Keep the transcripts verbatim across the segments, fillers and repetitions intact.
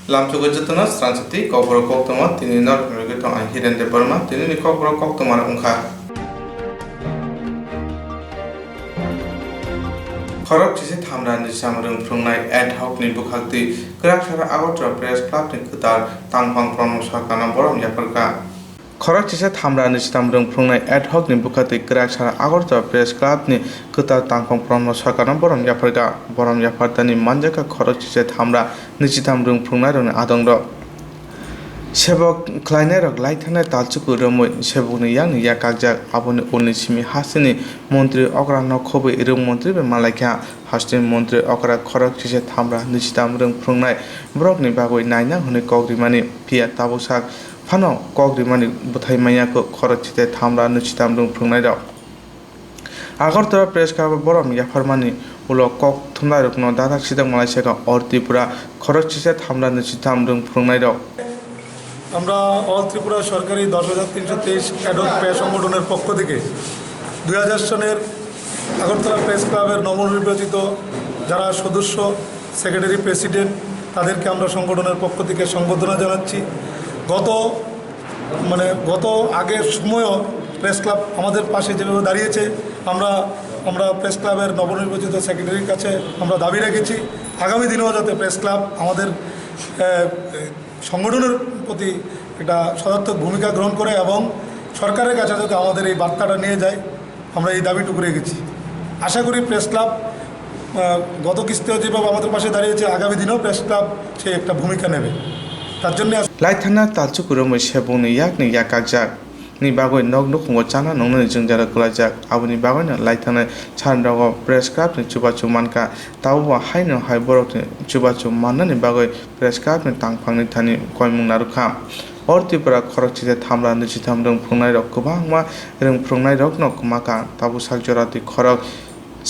Lamchugwi jotono sransati kokborok koktwma tini norok nugwi tong ang Hiren Debbarma, tinini kokborok koktwma wngkha. Khorok chisi thamra nwicham rwng phrwngnai ad hoc ni bwkhaktwi kwraksara Agartala Press Club ni kwtal tangphang Pranab Sarkarno borom yapharkha. Khorok chisa thamra nwichitham rwng phrwngnai ad hoc ni bwkhaktwi kwraksara Agartala Press Club ni kwtal tangphang Pranab Sarkarno borom yapharkha. Borom yaphartani manjakha khorok chisa thamra nwichitham rwng phrwngnairokni adongrok. Sebok khlainairok laithanai talchuku romwi sebokni yakni yak kakjak, aboni ulni simi hasteni montri okra nok khobwi rwng montri bai malaikha. Hasteni montri okra khorok chisa thamra nwichitham rwng phrwngnai borokni bagwi naina hwnwi kok rimani, phiya tabuksak phano kok rimani bwthai manya kho khorok chite thamra nwichitham rwng phrwngnairok. Agartala Press Club o borom yapharmani ulo kok thumnairokno dadak sidak malaisaka All Tripura khorok chite thamra nwichitham rwng phrwngnairok. আমরা অল ত্রিপুরা সরকারি দশ হাজার তিনশো তেইশ ad hoc pay সংগঠনের পক্ষ থেকে দুই হাজার সনের আগরতলা প্রেস ক্লাবের নবনির্বাচিত যারা সদস্য, সেক্রেটারি, প্রেসিডেন্ট, তাদেরকে আমরা সংগঠনের পক্ষ থেকে সম্বর্ধনা জানাচ্ছি। গত, মানে, গত আগের সময়ও প্রেস ক্লাব আমাদের পাশে যেভাবে দাঁড়িয়েছে, আমরা, আমরা প্রেস ক্লাবের নবনির্বাচিত সেক্রেটারির কাছে আমরা দাবি রেখেছি আগামী দিনেও যাতে প্রেস ক্লাব আমাদের, আহ, সংগঠনের প্রতি একটা সদর্থক ভূমিকা গ্রহণ করে এবং সরকারের কাছে যাতে আমাদের এই বার্তাটা নিয়ে যায়, আমরা এই দাবিটুকু রেখেছি। আশা করি প্রেস ক্লাব, আহ, গত কিস্তিও যেভাবে আমাদের পাশে দাঁড়িয়েছে, আগামী দিনেও প্রেস ক্লাব সেই একটা ভূমিকা নেবে। তার জন্য আস- Laithana talchuku romwi sebokni yakni yak kakjak ni bagwi nok nukhungo chana nungnani jwngjal kwlaijak. Aboni bagwino laithanai sanrogo Press Club ni chubachu mankha. Tabukbo haino hai borokni chubachu mannani bagwi Press Club ni tangphangni thani koimung narwkha. All Tripura khorok chite thamra nwichitham rwng phrwngnairok kwbangma rwng phrwngnairokno kwmakha. Tabuk sak jora twi khorok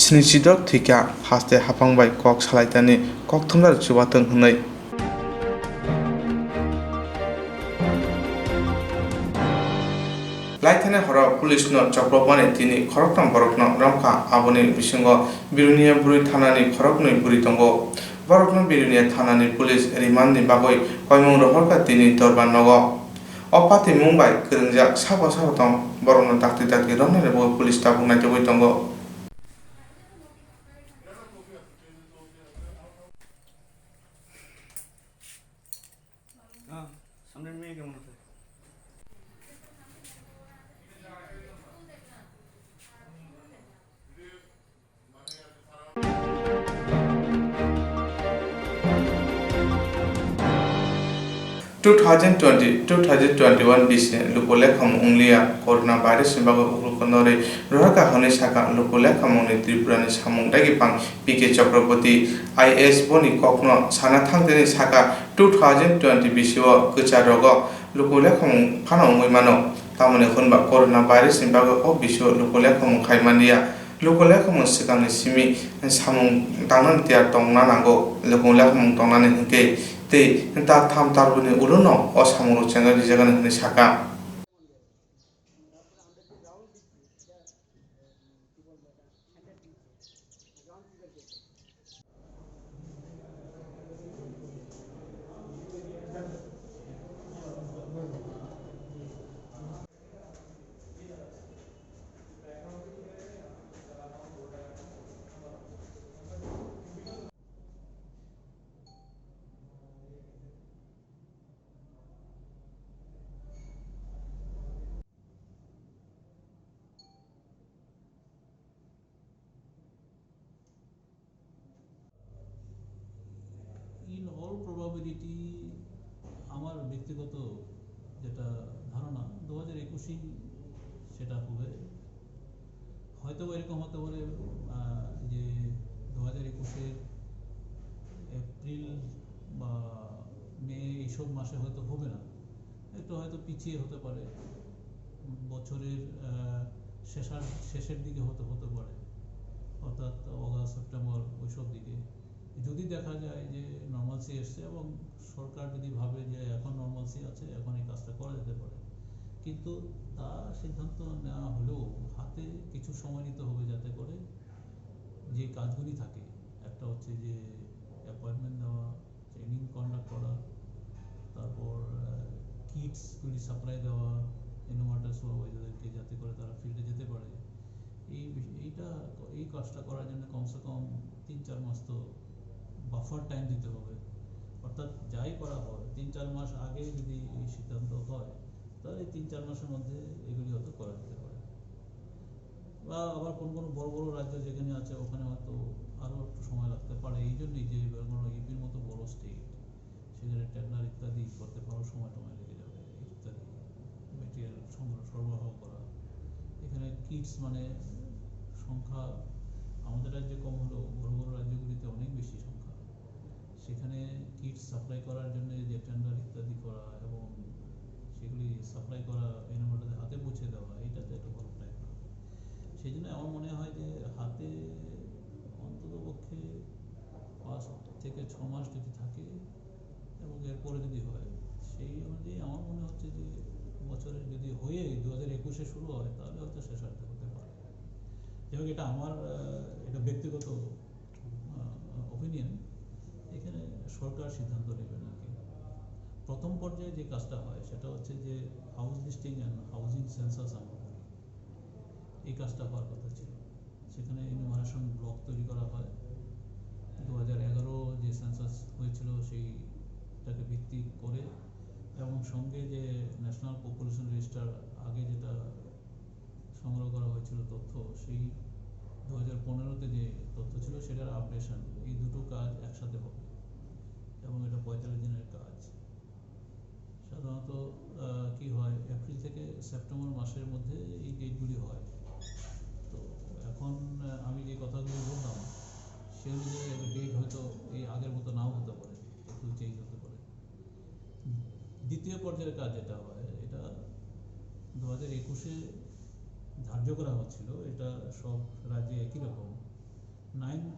snichidok thwikha, haste haphang bai kok salaitani kokthumnarok chubathwng hwnwi. Laithani horo police no chopropmani tini khoroktham borokno romkha, aboni bisingo Bilonia bwrwi thanani khoroknwi bwrwi tongo. Borokno Bilonia thanani police remand ni bagwi koimung rohorkha tini dorbar nogo. O patimung bai kwrwngjak sabo sabo tong borokno dakti dakti romnani bagwi police tabuk naitugwi tongo. হ্যাঁ, সামনের মেয়ে কেমন আছে? Two thousand twenty, two thousand twenty-one bisi luku lekhamung wngliya, corona virus ni bagwi ukulukno norwi rohorkha hwnwi sakha luku lekhamungni Tripura ni samung dagi phang P K Chakraborty I A S boni kokno sana thangtini sakha, two thousand twenty bisi o kwchar rogo luku lekhamung phano wngwi mano, tamoni hwnba corona virus ni bagwi o bisi o luku lekhamung khai manliya. Luku lekhamung swkangni simi samung tangnani tiyar tongna nango, luku lekhamung tongnani hwnkhe tei ta tham tar bwini ulo no o samung rok chengjak rijak hwnwi sakha. In all probability, আমার ব্যক্তিগত যেটা ধারণা, দু হাজার একুশেই সেটা হবে। হয়তো এরকম হতে পারে, আহ, যে দু হাজার একুশের এপ্রিল বা মে এইসব মাসে হয়তো হবে না, একটু হয়তো পিছিয়ে হতে পারে, বছরের, আহ, শেষার-, শেষের দিকে হয়তো হতে পারে, অর্থাৎ অগাস্ট, সেপ্টেম্বর ওইসব দিকে। যদি দেখা যায় যে নর্মালসি এসছে এবং সরকার যদি ভাবে যে এখন নর্মালসি আছে, এখন এই কাজটা করা যেতে পারে, কিন্তু তা সিদ্ধান্ত নেওয়া হলেও হাতে কিছু সময় নিতে হবে, যাতে করে যে কাজগুলি থাকে, একটা হচ্ছে যে অ্যাপয়েন্টমেন্ট দেওয়া, ট্রেনিং কন্ডাক্ট করা, তারপর কিটসগুলি সাপ্লাই দেওয়া, ইনোভেটার্স বা ওই যাদেরকে, যাতে করে তারা ফিল্ডে যেতে পারে। এই বিষ- এইটা, এই কাজটা করার জন্য কমসে কম তিন চার মাস তো বাফার টাইম দিতে হবে। অর্থাৎ যাই করা হয়, তিন চার মাস আগে যদি এই সিদ্ধান্ত হয়, তাহলে এই তিন চার মাসের মধ্যে এগুলি হয়তো করা যেতে পারে। বা আবার কোন কোনো বড় বড় রাজ্য যেখানে আছে, ওখানে হয়তো আরও একটু সময় লাগতে পারে। এই জন্যই যে বেঙ্গল ইউপির মতো বড় স্টেট, সেখানে টেন্ডার ইত্যাদি করতে ভালো সময় টময় লেগে যাবে, ইত্যাদি মেটেরিয়াল সংগ্রহ, সরবরাহ করা। এখানে কিটস মানে সংখ্যা আমাদের রাজ্যে কম হলেও বড় বড় রাজ্যগুলিতে অনেক বেশি সংখ্যা। সেখানে কিটস সাপ্লাই করার জন্য যে টেন্ডার ইত্যাদি করা এবং সেগুলি সাপ্লাই করা, এনামুলদের হাতে পৌঁছে দেওয়া, এটা তো একটা বড় টাইম লাগে। সেই জন্য আমার মনে হয় যে হাতে অন্ততপক্ষে পাঁচ থেকে ছ মাস যদি থাকে এবং এরপরে যদি হয়, সেই অনুযায়ী আমার মনে হচ্ছে যে বছরে যদি হয়ে দু হাজার একুশে শুরু হয়, তাহলে হয়তো শেষার্ধে হতে পারে। যাই হোক, এটা আমার, আহ, এটা ব্যক্তিগত ওপিনিয়ন। এখানে সরকার সিদ্ধান্ত নেবেন আর কি। প্রথম পর্যায়ে যে কাজটা হয়, সেটা হচ্ছে যে house listing and housing census আমরা বলি, এই কাজটা হওয়ার কথা ছিল। সেখানে ইনুমারেশন ব্লক তৈরি করা হয়। দু হাজার এগারো যে সেন্সাস হয়েছিল, সেইটাকে ভিত্তি করে, এবং সঙ্গে যে ন্যাশনাল পপুলেশন রেজিস্টার আগে যেটা সংগ্রহ করা হয়েছিল তথ্য, সেই দু হাজার পনেরোতে যে তথ্য ছিল, সেটার আপডেশন, এই দুটো কাজ একসাথে হবে এবং এটা পঁয়তাল্লিশ দিনের কাজ। সাধারণত, আহ, কি হয়, এপ্রিল থেকে সেপ্টেম্বর মাসের মধ্যে এই ডেটগুলি হয়। তো এখন, আহ, আমি যে কথাগুলি বললাম, সে অনুযায়ী একটা ডেট হয়তো এই আগের মতো নাও হতে পারে, একটু চেঞ্জ হতে পারে। দ্বিতীয় পর্যায়ের কাজ যেটা হয়, এটা দু হাজার একুশে ধার্য করা হচ্ছিল, এটা সব রাজ্যে একই রকম। Ninth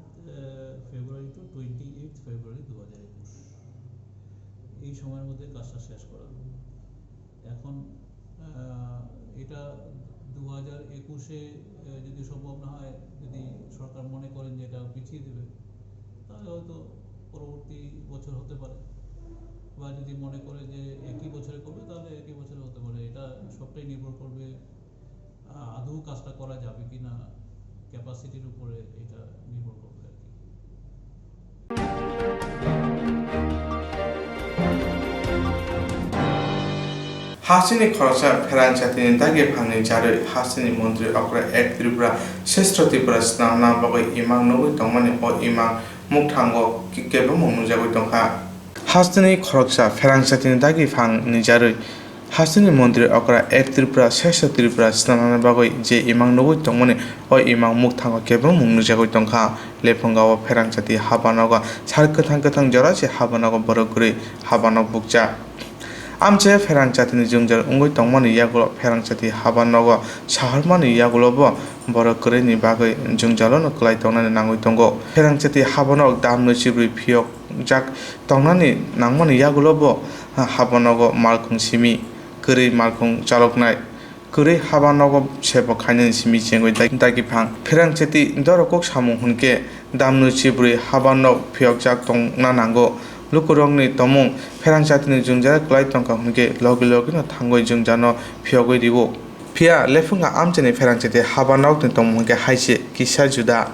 February to twenty eight February দু হাজার একুশ, এই সময়ের মধ্যে কাজটা শেষ করা। এখন, আহ, এটা দু হাজার একুশে, আহ, যদি সম্ভব না হয়, যদি সরকার মনে করেন যে এটা পিছিয়ে দেবে, তাহলে হয়তো পরবর্তী বছর হতে পারে। বা যদি মনে করে যে একই বছরে করবে, তাহলে একই বছরে হতে পারে। এটা সবটাই নির্ভর করবে, আহ, আদৌ কাজটা করা যাবে কিনা, ক্যাপাসিটির উপরে এটা নির্ভর করবে আর কি। Hasteni khoroksa pherang chatini dagi phangni charwi hasteni montri okra ek Tripura Sreshto Tripura swnamna bagwi imang nugwi tongmani o imang mukthango kebengmung nukjagwi tongkha. Hasteni khoroksa pherang chatini dagi phangni charwi hasteni montri okra ek Tripura Sreshto Tripura swnamna bagwi je imang nugwi tongmani o imang mukthango kebengmung nukjagwi tongkha. Lephunga o pherang chati haba nogo sal kwthang kwthang jora se haba nogo borok kwrwi haba nok bukcha. Amchai pherang chatini jwngjal wngwi tongmani yagulo pherang chati haba nogo sahormani yagulo bo borok kwrwini bagwi jwngjalono kwlai tongnani nangwi tongo. Pherang chati haba nok damnwi chibrwi phiyokjak tongnani nangmani yagulo bo haba nogo malkhung simi kwrwi malkhung chaloknai. Kwrwi haba nogo sebo khainani simi chengwi dagi phang. Pherang chati doro kok samung hwnkhe damnwi chibrwi haba nok phiyokjak tongna nango. Lukurokni tomung pherang chatini jwngjal kwlai tongkha hwnkhe logi logino thangwi jwngjano phiyogwi rio. Phiya lephunga amchaini pherang chati haba nokni tomung hwnkhe hai se kisa juda.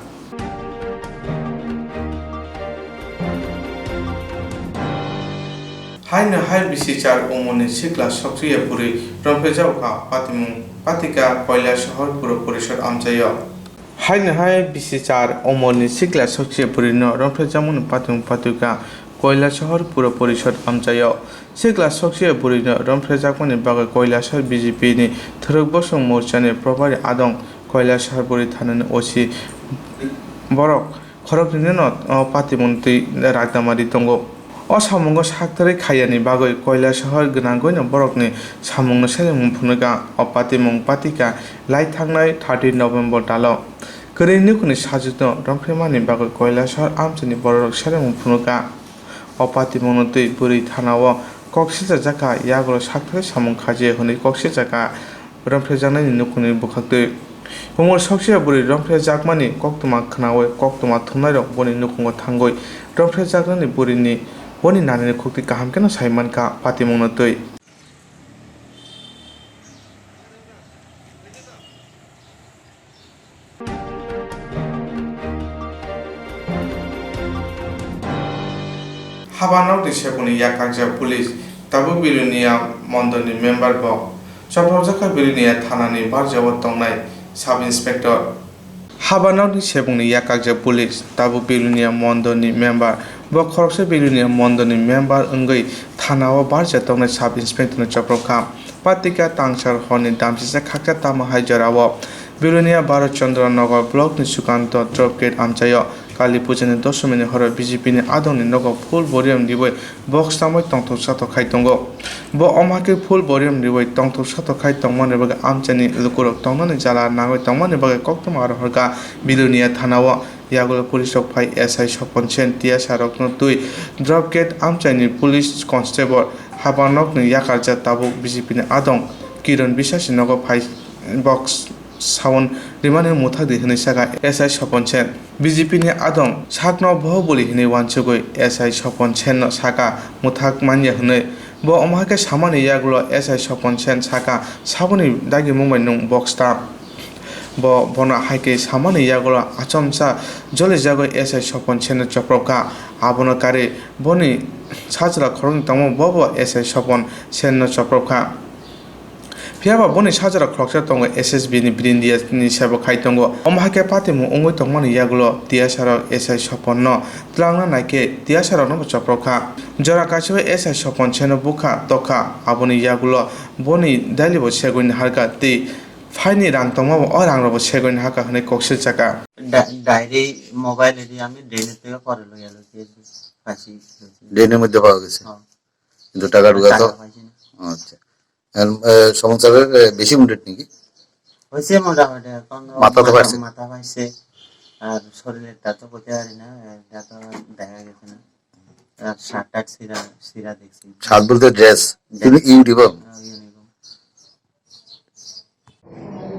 Haino hai bisi char umorni sikla sokchiya bwrwi romphejak kha patimung patika Koilashahar Puro Porishod amchaio. Haino hai bisi char umorni sikla sokchiya bwrwino romphejakmani patimung patika Koilashahar Puro Porishod amchaio. Sikla sokchiya bwrwino romphejakmani bagwi Koilashahar B J P ni Thwrwk Bosong Morchani Probari Adong Koilashahar bwrwi thanani O C borok khoroknwino o patimungni twi ragnamari tongo. O samungo sakthari khaiyani bagwi Koilashahar gwnangwino borokni samungno seremung phunukha. O patimung patika lai thangnai thirty November talo kwrwi nukhungni sajwkno romphemani bagwi Koilashahar amchaini bororok seremung phunukha. O patimungno twi bwrwi thanao kok sichajakha, yagulo sakthari samung khaje hwnwi kok sichakha. Romphrejaknaini nukhungni bwkhaktwi. Umor sokchiya bwrwi romphrejakmani koktwma khnaui koktwma thumnairok boni nukhungo thangwi romphrejaknani bwrwini Boni nanini khuktwi kaham kheno sai mankha patimungno twi. Habanokni sebungni yakakjak police tabuk Bilonia mondolni member bo chopropjakha Bilonia thanani barjao tongnai sub inspector. Habanokni sebungni yakakjak police tabuk Bilonia mondolni member bo khoroksa Bilonia mondolni member wngwi thanao barja tongnai sub inspectorno chopropkha. Patika tangsar horni damchisa khaksa tamo hai jorao Bilonia Bharat Chandra Nagar blockni Sukanto drop gate amchaio Kali Pujani dosomini horo B J P ni adongni nogo phul boriam riwi box tamwi tongthok sathok khai tongo. Bo omo hai khe phul boriam riwi tongthok sathok khai tongmani bagwi amchaini lukurok tongnani jala nangwi tongmani bagwi koktwma aro horka Bilonia thanao. Yagulo police rok phai S I Sopon Sen tiyasa rokno twi drop gate amchaini police constable habanokni yakarjak tabuk B J P ni adong Kiron Biswas ni nogo phai box sound rimani muthak di hwnwi saka S I Sopon Sen. B J P ni adong sakno bohobuli hwnwi uansugwi S I Sopon Sen no saka muthak manya hwnwi. Bo omo hai khe samani yagulo S I Sopon Sen saka saboni dagimung bai nwng box ta. Bo bono hai khe samani yagulo achomsa jolijagwi S I Sopon Senno chopropkha. Abono karwi boni sajla khoroknwi tongma bobo S I Sopon Senno chopropkha. Phiyaba boni sajla khoroksa tongo S S B ni Brindia ni sebo khai tongo. Omo hai khe patimung wngwi tongmani yagulo tiyasarok S I Soponno twlangna nai khe tiyasarokno bo chopropkha. Jora kaisa o S I Sopon Senno bukha tokha, aboni yagulo boni dailibo segwi naharkha tei phaini rang tongmabo o rangrokbo segwi naharkha hwnwi kok silchakha. Dai-, diary, mobile edi ami drain-o twiwi pore loya loise paisi loise. Drain-or moddhe pawa gese? H্যাঁ। Kintu taka duka to? Taka paisi na. Accha. Em, e, Somon sir-or, e, besi wounded naki? Hoise motamuti, এখন মাথা তো ফাটছে? মাথা ফাটছে, আর শরীরের তা তো বলতে পারি না, এটা তো দেখা গেছে না। আর শার্ট টার্ট ছিঁড়া, ছিঁড়া দেখছি। শার্ট বলতে ড্রেস? ড্রেস। কিন্তু ইউনিফর্ম? হ্যাঁ, ইউনিফর্ম।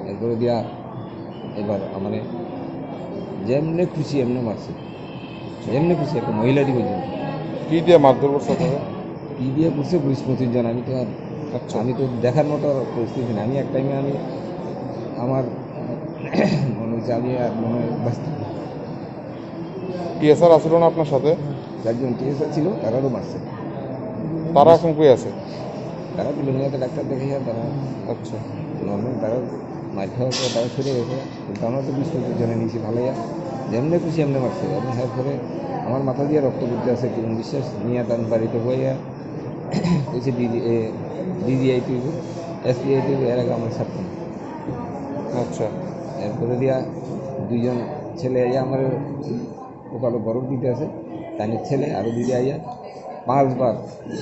এরপরে দিয়া এবার মানে যেমনে খুশি এমনে মারছে, যেমনে খুশি একটা মহিলাটি পর্যন্ত। কি দিয়ে মারধর করছে আপনারা? কি দিয়ে করছে পুলিশ মতির জন, আমি তো আর, আচ্ছা। আমি তো দেখার মতো আর পরিস্থিতি নেই। আমি এক টাইমে আমি আমার মনে হচ্ছে আমি আর মনে হয় বাঁচতে পারবো না। টিএসআর আসলো না আপনার সাথে? চারজন টিএসআর ছিল, তারারও মারছে। তারা এখন কই আছে? তারা বিলোনিয়াতে ডাক্তার দেখাইয়া তারা, আচ্ছা। নর্মাল তারা মার খাওয়ার পর তারা সরে গেছে। কিন্তু আমরা তো বিশ পঁচিশ জনে নিয়েছি ফালাইয়া, যেমনি খুশি এমনি মারছে। এবং এরপরে আমার মাথা দিয়ে রক্ত পড়তে আছে, কিরণ বিশ্বাস নিয়ে তার বাড়িতে হইয়া কইছে ডিজি, এ, ডিজিআই তুই, এসপিআই তুই, এর আগে আমার ছাড়তাম। আচ্ছা। এরপরে দিয়া দুইজন ছেলে আইয়া আমার কপালে বরফ দিতে আছে, তাই ছেলে আরো দুইটা আইয়া পাঁচবার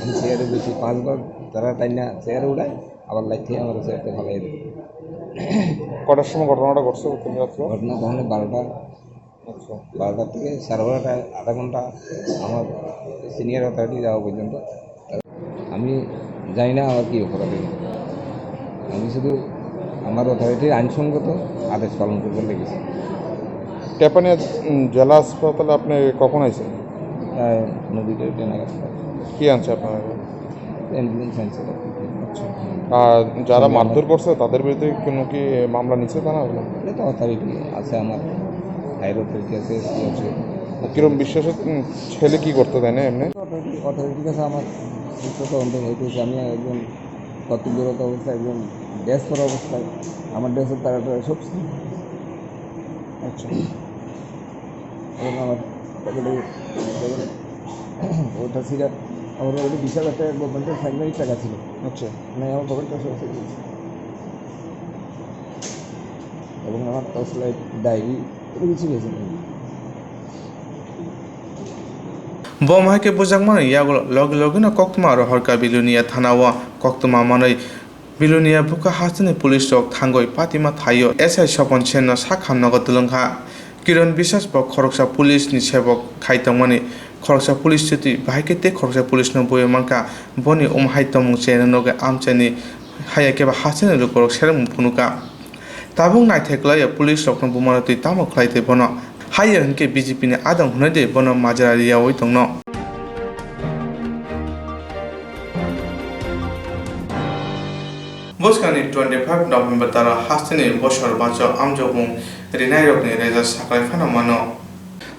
আমি চেয়ারে বসি, পাঁচবার তারা তাই না চেয়ারে উঠায়, আবার লাইট থেকে আমার চেয়ারটা ফালাই দেয়। কটার সময় ঘটনাটা ঘটছে গতকাল রাত্রে? ঘটনা তখন বারোটা, আচ্ছা। বারোটা থেকে সাড়ে বারোটা, আধা ঘন্টা আমার সিনিয়র অথরিটি যাওয়া পর্যন্ত। আমি জানি না আমার কি অপরাধ হয়েছে। আমি শুধু আমার অথরিটির আইনসঙ্গত আদেশ পালন করতে লেগেছি। টেপানিয়া, উম, জেলা হাসপাতালে আপনি কখন আইছেন? প্রায় নদীতে ট্রেন গেছে। কি আনছে আপনার? অ্যাম্বুলেন্স আনছে। আচ্ছা। আর যারা মারধর করছে তাদের বিরুদ্ধে কোনো কি মামলা নিচ্ছে থানা? এটা তো অথরিটি আছে, আমার হায়ার অথরিটি আছে, এসপি আছে। কিরম বিশ্বাসের, উম, ছেলে কি করতে দেয় না এমনি? অথরিটি, অথরিটির কাছে আমার তদন্ত হইতেছে। আমি একজন কর্তব্যরত অবস্থায়, একজন ড্রেস করা অবস্থায়, আমার ড্রেসের তারা টারা সব ছিল। আচ্ছা। এবং আমার পকেটে, ওটা ছিল, আমার পকেটে বিশ হাজার টাকা, গভর্নমেন্টের ফাইনাল টাকা ছিল। আচ্ছা। মানে আমার পকেটটা সব শেষ হয়েছে। এবং আমার টর্চ লাইট, ডায়েরি, এটা কিছু গেছে। Bo hai khe bujakmani yagulo logi logino koktwma rohorkha Bilonia thanao. Koktwma manwi Bilonia bukha hasteni police rok thangwi patima thaio S I Sopon Senno sak hamnogo twlwngkha. Kiron Biswas bo khoroksa police ni sebok khai tongmani, khoroksa police chuti bahai khe tei khoroksa police no buyo mankha, boni um hai tongmung cheno nogwi amchaini haya khe ba hasteni lukurok seremung phunukha. Tabuk naithai kwlaio police rokno bumano twi tamo khlai tei bono. Haiya hinkhe B J P ni adong hwnwi de bono majra riyaui tongno. Bwskangni twenty five November talo hasteni bosor bacho amjokmung rinairokni rejak saklai phano mano.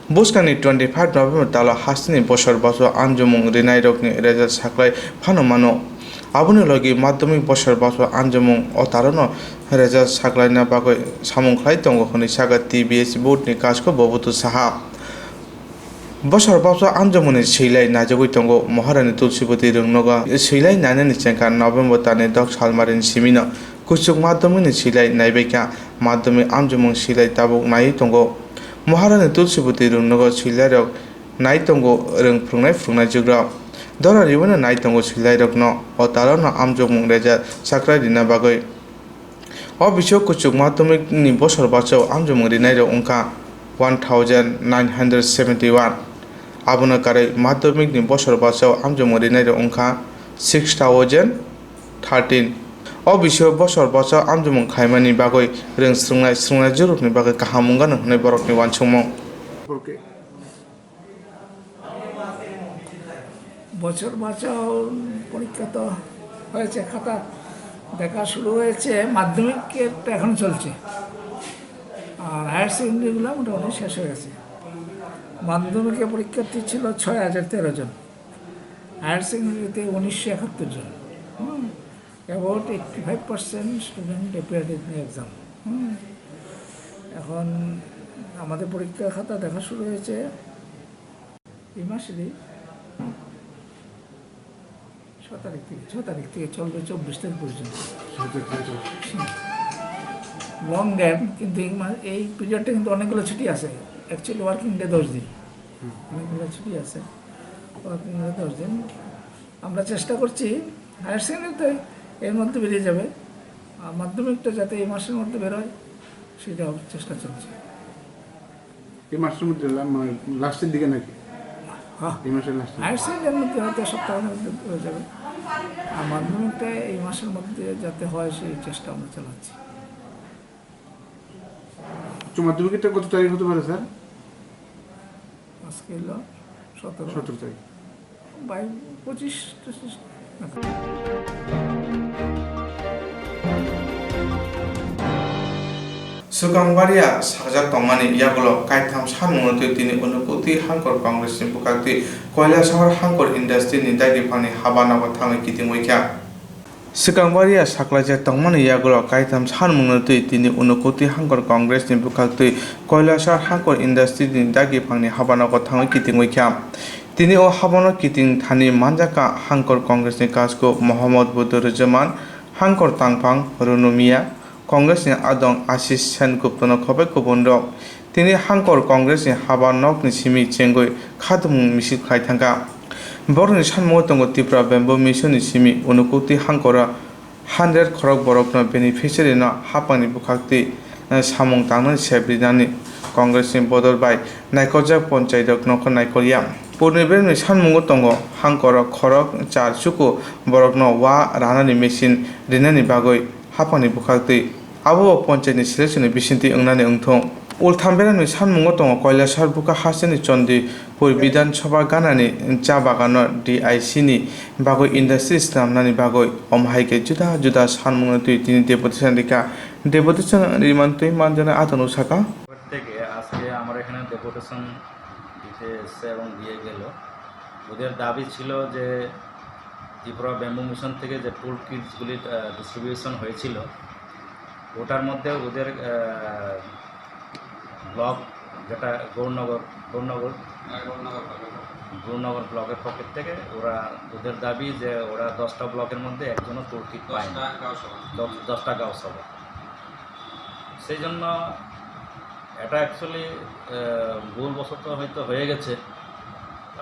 Bwskangni twenty five November talo hasteni bosor bacho amjokmung rinairokni rejak saklai phano mano. Aboni logi madhyamik bosor bacho amjokmung o talono rejak saklaina bagwi samung khlai tongo hwnwi saka T B S board ni kasko Bobotu Saha. Bosor bapsa amjokmani swilai naijagwi tongo Maharani Tulsibati Rungnogo. Swilai nainani chengkha November talni dok salmarini simino kuchuk madhyamikni swilai naibaikha. Madhyamik amjokmung swilai tabuk naiwi tongo. Maharani Tulsibati Rungnogo swilairok nai tongo rwng phwrwngnai phwrwngnaijukrok. Dora riwino nai tongo swilairokno o talono amjokmung rejak sakrai rina bagwi. O bisio kuchuk madhyamikni bosor bachao amjokmung rinairok wngkha one thousand nine hundred seventy one. Abono karwi madhyamikni bosor bachao amjokmung rinairok wngkha six thousand thirteen. O bisio bosor bachao amjokmung khaimani bagwi rwng swrwngnai swrwngnaijwkrokni bagwi kaham wngano hwnwi borokni uansukmung. বছর বাঁচাও পরীক্ষা তো হয়েছে, খাতা দেখা শুরু হয়েছে, মাধ্যমিকেরটা এখন চলছে, আর হায়ার সেকেন্ডারিগুলো মোটামুটি শেষ হয়ে গেছে। মাধ্যমিকে পরীক্ষার্থী ছিল ছয় হাজার তেরো জন, হায়ার সেকেন্ডারিতে উনিশশো একাত্তর জন। হুম, about eighty five percent student appeared in the exam. হুম, এখন আমাদের পরীক্ষার খাতা দেখা শুরু হয়েছে এই মাসেরই ছ তারিখ থেকে, ছ তারিখ থেকে চলবে চব্বিশ তারিখ পর্যন্ত। লং গ্যাপ, কিন্তু এই মা-, এই পিরিয়ডটা কিন্তু অনেকগুলো ছুটি আছে। অ্যাকচুয়ালি ওয়ার্কিং ডে দশ দিন, অনেকগুলো ছুটি আছে, ওয়ার্কিং ডে দশ দিন। আমরা চেষ্টা করছি, হায়ার সেকেন্ডারি তো এর মধ্যে বেরিয়ে যাবে, আর মাধ্যমিকটা যাতে এই মাসের মধ্যে বেরোয়, সেটা চেষ্টা চলছে। এই মাসের মধ্যে লা-, মানে লাস্টের দিকে নাকি? হ্যাঁ। এই মাসের লাস্টে? হায়ার সেকেন্ডারির মধ্যে হয়তো সপ্তাহের মধ্যে হয়ে যাবে। আর মাধ্যমিকটা এই মাসের মধ্যে যাতে হয়, সেই চেষ্টা আমরা চালাচ্ছি। উচ্চ মাধ্যমিকেরটা কত তারিখ হতে পারে, স্যার? আজকে হলো সতেরো। সতেরো তারিখ। বাইশ, পঁচিশ টচিশ নাগাদ। Swkang baria sakjak tongmani yagulo kaitham sanmungno twi tini Unakoti Hangkor Congress ni bwkhaktwi Koilasahar Hangkor Industry ni dagi phangni haba nogo thangwi kiting waikha. Swkang baria saklaijak tongmani yagulo kaitham sanmungno twi tini Unakoti Hangkor Congress ni bwkhaktwi Koilasahar Hangkor Industry ni dagi phangni haba nogo thangwi kiting waikha. Tini o habano kiting thani manjakha Hangkor Congress ni kasko Mohammad Buduruzzaman, Hangkor Tangphang Runu Miya, Congress ni adong Ashish Sengupta no khobai kubun rok. Tini Hangkor Congress ni haba nok ni simi chengwi khatumung misil khai thangkha. Borok ni sanmungo tongo Tripura Bamboo Mission ni simi Unakoti Hangkor o hundred khorok borok no beneficiary no hapang ni bwkhaktwi, eh, samung tangnani sep rinani Congress ni bodol bai naikoljak ponchai rok no khe naikolya. Purni beremni sanmungo tongo Hangkor o khorok char chuku borok no wa ranani machine rinani bagwi hapangni bwkhaktwi, abo bo ponchayatni selection ni bisingtwi wngnani wngthung. Ultham beremni sanmungo tongo Koilasahar bukha hasteni Chandipur Bidhan Sabha ganani cha bagano D I C ni bagwi industry swnamnani bagwi, omo hai khe juda juda sanmungno twi tini deputation rikha. Deputation rimantwi manjana atwno saka. থেকে আজকে আমার এখানে ডেপুটেশন দিতে এসছে এবং দিয়ে গেল। ওদের দাবি ছিল যে ত্রিপুরা ব্যাম্বু মিশন থেকে যে টুল কিটসগুলি, আহ, ডিস্ট্রিবিউশন হয়েছিল, ওটার মধ্যে ওদের, আহ, ব্লক, যেটা গৌরনগর, গৌরনগর, হ্যাঁ, গৌরনগর ব্লকের পক্ষ থেকে। গৌরনগর ব্লকের পক্ষ থেকে ওরা, ওদের দাবি যে ওরা দশটা ব্লকের মধ্যে একজনও টুল কিট পায়নি। দশটা গাঁও সভা। দশ, দশটা গাঁও সভা। সেই জন্য এটা অ্যাকচুয়ালি, আহ, ভুলবশত হয়তো হয়ে গেছে।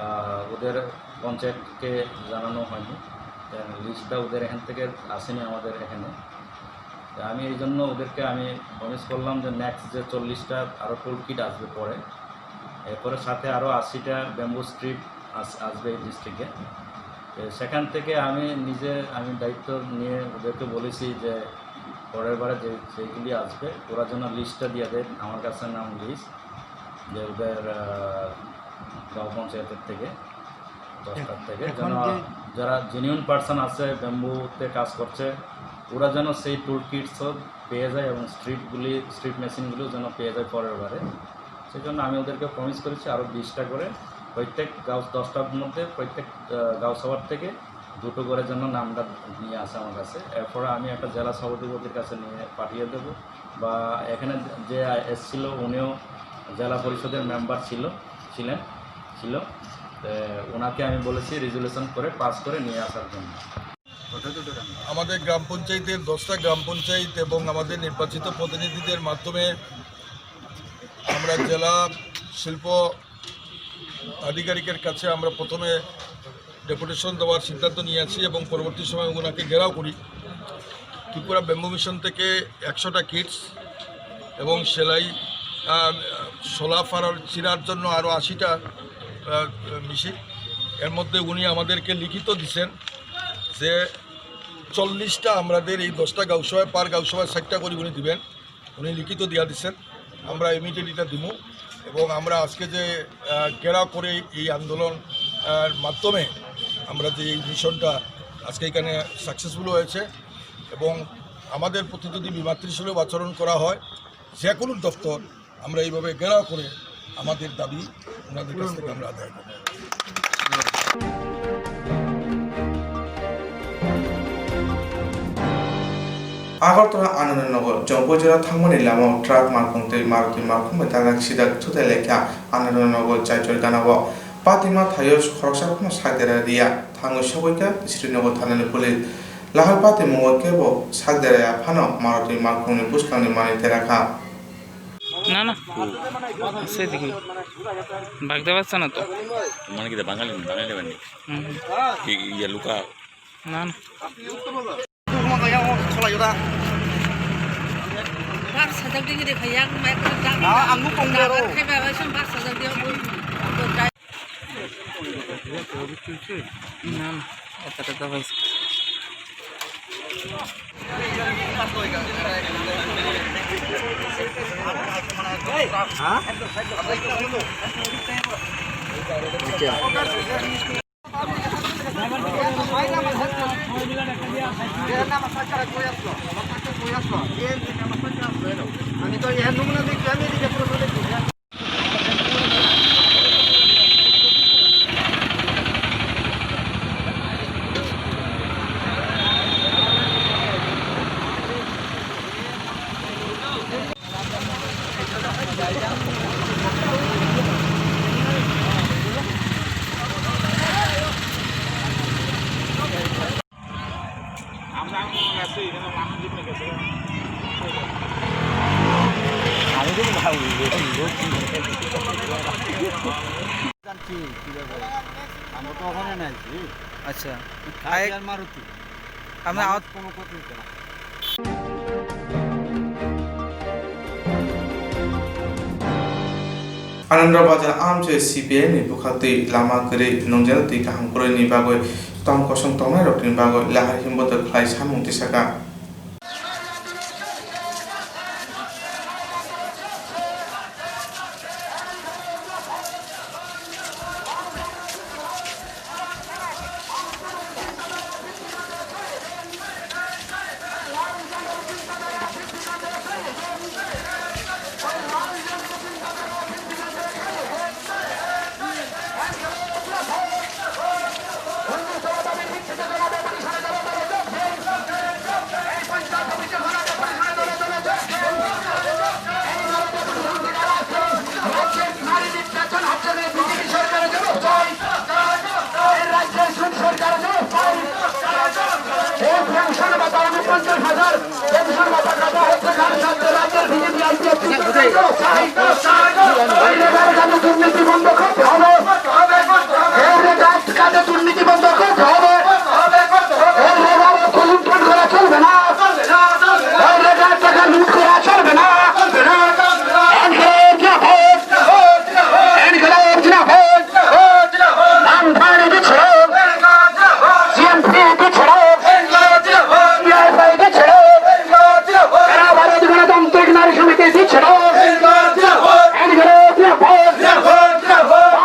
আহ, ওদের পঞ্চায়েতকে জানানো হয়নি, লিস্টটা ওদের এখান থেকে আসেনি আমাদের এখানে। তো আমি এই জন্য ওদেরকে আমি প্রমিস করলাম যে নেক্সট যে চল্লিশটা আরও টুল কিট আসবে পরে, এরপরে সাথে আরও আশিটা ব্যাম্বু স্ট্রিপ আস-, আসবে এই ডিস্ট্রিক্টে। তো সেখান থেকে আমি নিজে, আমি দায়িত্ব নিয়ে ওদেরকে বলেছি যে পরের বারে যে, যেগুলি আসবে, ওরা যেন লিস্টটা দিয়ে দেয়, আমার কাছে নাম লিস্ট, যে ওদের, আহ, গাঁও পঞ্চায়েতের থেকে, দশটার থেকে, এখন যেন যে যারা জেনুইন পার্সন আছে, ব্যাম্বুতে কাজ করছে, ওরা যেন সেই টুল কিটসও পেয়ে যায় এবং স্ট্রিপগুলি, স্ট্রিপ মেশিনগুলিও যেন পেয়ে যায় পরের বারে। সেই জন্য আমি ওদেরকে প্রমিস করেছি আরও বিশটা করে প্রত্যেক গাউস, দশটার মধ্যে প্রত্যেক, আহ, গাউসভার থেকে দুটো করে যেন নামটা নিয়ে আসে আমার কাছে। এরপরে আমি একটা জেলা সভাপতির কাছে নিয়ে পাঠিয়ে দেবো, বা এখানে যে এসছিল উনিও জেলা পরিষদের মেম্বার ছিল, ছিলেন, ছিল। তো ওনাকে আমি বলেছি রেজুলেশন করে পাস করে নিয়ে আসার জন্য। আমাদের গ্রাম পঞ্চায়েতের দশটা গ্রাম পঞ্চায়েত এবং আমাদের নির্বাচিত প্রতিনিধিদের মাধ্যমে আমরা জেলা শিল্প আধিকারিকের কাছে আমরা প্রথমে ডেপুটেশন দেওয়ার সিদ্ধান্ত নিয়ে আসি এবং পরবর্তী সময় ওনাকে ঘেরাও করি। ত্রিপুরা ব্যাম্বু মিশন থেকে একশোটা কিটস এবং সেলাই, আহ, শোলা ফাড়ার চিরার জন্য আরও আশিটা, আহ, মেশিন। এর মধ্যে উনি আমাদেরকে লিখিত দিছেন যে চল্লিশটা আমাদের এই দশটা গাঁওসভায়, পার গাঁওসভায় ষাটটা করে উনি দিবেন। উনি লিখিত দিয়া দিচ্ছেন, আমরা ইমিডিয়েট এটা দিব। এবং আমরা আজকে যে, আহ, ঘেরাও করে এই আন্দোলন, আহ, মাধ্যমে আমরা যে এই মিশনটা আজকে এখানে সাকসেসফুল হয়েছে, এবং আমাদের প্রতি যদি বিমাতৃসুলভ আচরণ করা হয়, যে কোনো দপ্তর, আমরা এইভাবে ঘেরাও করে আমাদের দাবি ওনাদের কাছ থেকে আমরা আদায় করব। Agartala Anandanagar, Jongpui jora thangmani lamao truck malkhung tei Maruti malkhung bai dagak sidak thutai laikha Anandanagar Jaichor ganao. Patima thaio khoroksa phano sak dera riya, thangwi sogwi kha Srinagar thanani police. Lahar patimungo kebo sak deraya phano Maruti malkhungni bwskangni manwi terakha. না, না। আছে দেখি। বাগদা বাচ্চা না তো। মানে কি, বাঙালি, বাঙালি বানি? হুম, হুম। কি, ইয়ে, লুকা? না, না। Bar sajak digi de phaiya, mai ko da. Ah, ang nung tong daro. Bar khai ba, bar sajak digi. না, না, এতটা তো হয়েছে। আমি তো এর নমুনা দেখি, আমি এদিকে পুরো দেখি। আমি তো ভাবি যে কি লোক কি জানছি কি ব্যাপারে? আমরা তো ওখানে নাই, জি। আচ্ছা। কাজ আই- আর মারুতি। আমরা আমার আওয়াজ কোনো ক্ষতি হচ্ছে না। Ananda Bazar amchoi C P I ni bwkhaktwi lama kwrwi nwngjano twi kaham kwrwini bagwi tong kosong tongnairokni bagwi lahar himbodo khlai samung tisaka. দুর্নীতি বন্ধ করতে হবে। এই রেগার্ড কাজে দুর্নীতি বন্ধ করতে হবে। এই রেগার্ড লুণ্ঠন করা চলবে না। এই রেগার্ড টাকা লুট করা চলবে না। এনক্লেভ জিন্দাবাদ। এনক্লেভ জিন্দাবাদ। বামফ্রন্ট বিচ্ছিন্ন। সিএমপি বিচ্ছিন্ন। টিআইএফআই বিচ্ছিন্ন। গণতান্ত্রিক নারী সমিতি বিচ্ছিন্ন। এনক্লেভ জিন্দাবাদ।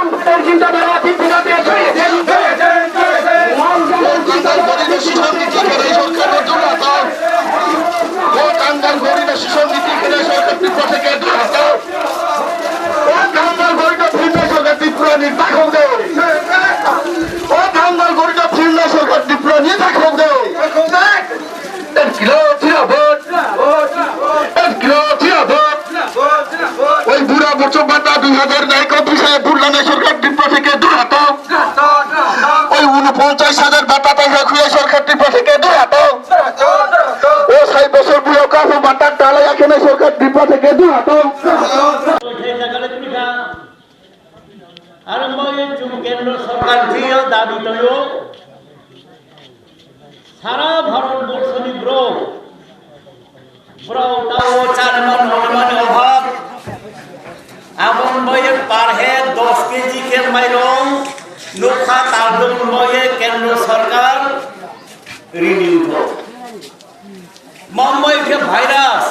Takhuk de. O Thangal Gorita Phirna Sorkar Tripura ni takhuk de. Ek kilo thira vote. Ek kilo thira vote. Oi bura borchok bata dui hajar nai ko dui hajar vote lana sorkar Tripura theke dur hato. Oi unoponchas hajar bata paisa khuya sorkar Tripura theke dur hato. O sai bosor buya ka bata tala yakena sorkar Tripura theke dur hato. Aro bagwi chwng kendro sorkar thwiyo dabi toyo. Sara Bharat borso ni borok, borok tao chanima nonima ni obhab. Aboni bagwi per head dos K G khe mairong nukha tardung bagwi kendro sorkar rini wngkho. Mumbai khe virus,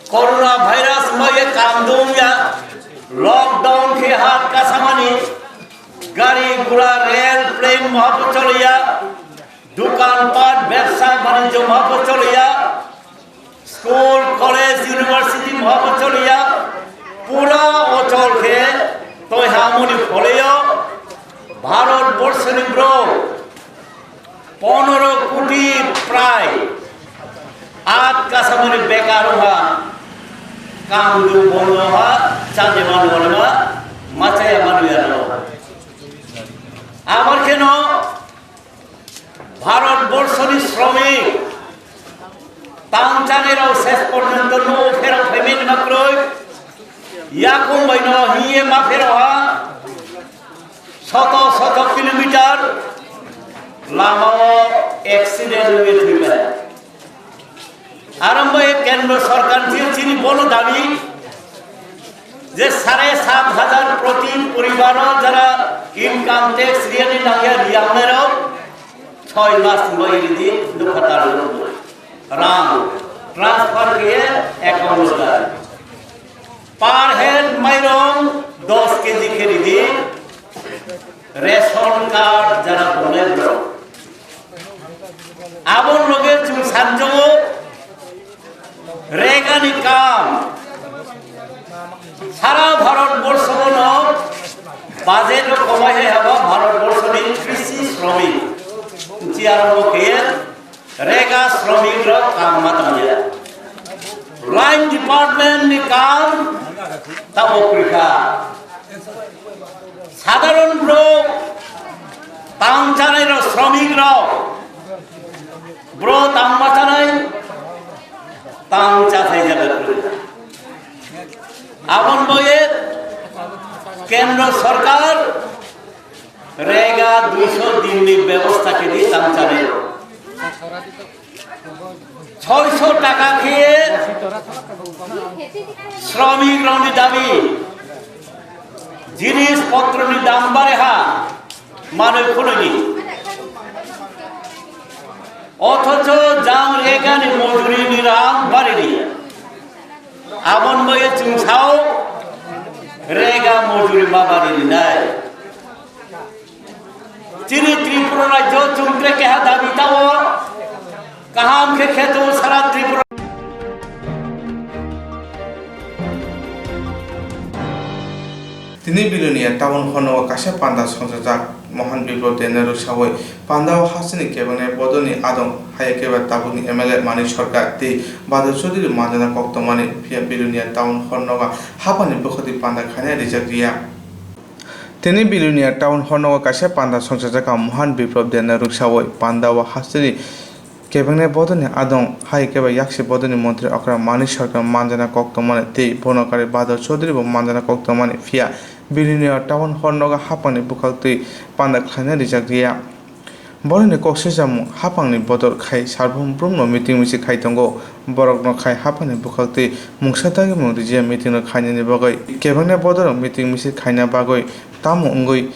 corona virus wngya kangdung ya, lockdown khe hat kasamani, gari gura, rail, plane mohapho choliya, dukan pat, bebsa banijyo mohapho choliya, school, college, university mohapho choliya, pura ochol khe toi hamoni pholeyo Bharat borso ni borok Pondro koti prai at kasamani bekar wngkha, kangdu bondo ha, chajima nonima, machaya manuyano. Amar kheno Bharat borso ni sromik tang chanai rok ses porjonto no pherok phaimani ma kwrwi, yakung bai no hiye ma pherok ha. Soto soto kilometer lama o accident wngwi thwibai. Aro bo kendro sorkar ni chini bono dabi je sare sat hajar proti poribar o jara income tax riyani nangya riyangnai rok soi mas ni bai ridi nukha tal rang transfer khe account o jai. Per head mairong dos K G khe ridi, ration card jara tongnai borok. Aboni loge chwng sanjago rega ni kam. Sara Bharat borso no budget rok komai hai haba Bharat borso ni krisi sromik. Chiarok khe Rega sromik rok kam ma tangya. Line department ni kam tamo kwrwikha. Sadharon borok tang chanai rok sromik rok bro tang ma chanai tang chathai jaga kwrwikha. Abon boye kendro sorkar Rega duiso din ni bebosta khe di tang chanai rok. Soiso taka khe sromik rok ni dabi, jinis potro ni dam bare ha, manwi khunui ni. Othocho jang rega ni mojuri ni ram bare di. Abon bai chwng sao rega mojuri ma bari rinai. Chini Tripura rajyo chwng tre keha dabi tao kaham khe kheto sara Tripura. Tini Bilonia town honogo kaisa panda songchajak Mohan Biplop Debbarma rwksawi pandao hasteni kebengni bodolni adong hai khe ba tabukni M L A Manik Sarkar tei Badal Chaudhary manjana kok tongmani, phiya Bilonia town honogo haphangni bwkhaktwi panda khaina rijak riya. Tini Bilonia town honogo kaisa panda songchajak Mohan Biplop Debbarma rwksawi pandao hasteni kebengni bodolni adong hai khe ba yaksi bodolni montri okra Manik Sarkar manjana kok tongmani tei bono karwi Badal Chaudhary bo manjana kok tongmani, phiya Bilonia town honogo haphangni bwkhaktwi panda khlaina rijak riya. Borokni kok swijamung haphangni bodol khai sarbrum brumno meeting misil khai tongo. Borokno khai haphangni bwkhaktwi mungsa dagimung rijia meeting no khainani bagwi kebengni bodolrok meeting misil khaina bagwi tamo wngwi